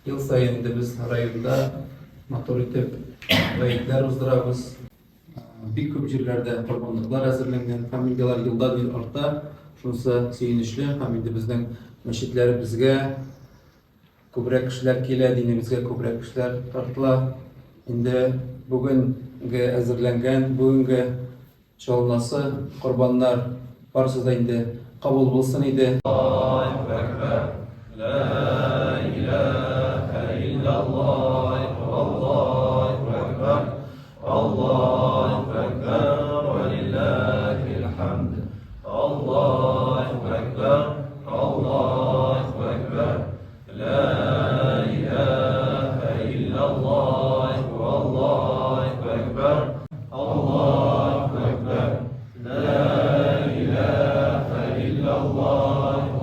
Ел саен инде без районда матур итеп гаетләр уздырабыз. Бик күп җирләрдә корбанлыклар әзерләнгән һәм инде алар елдан-ел арта. Шунысы сөенечле һәм инде безнең мәчетләребезгә күбрәк кешеләр килә, динебезгә күбрәк кешеләр тартыла. Инде бүгенге әзерләнгән, бүгенге чалынасы корбаннар барысы да инде кабул булсын иде. Аллаһу әкбәр, лә илаһә илляллаһ, Аллаһу әкбәр, Аллаһу әкбәр, вә лиллаһил хәмд. Аллаһу әкбәр, Аллаһу әкбәр, лә илаһә илляллаһ, Аллаһу әкбәр, Аллаһу әкбәр, лә илаһә илляллаһ.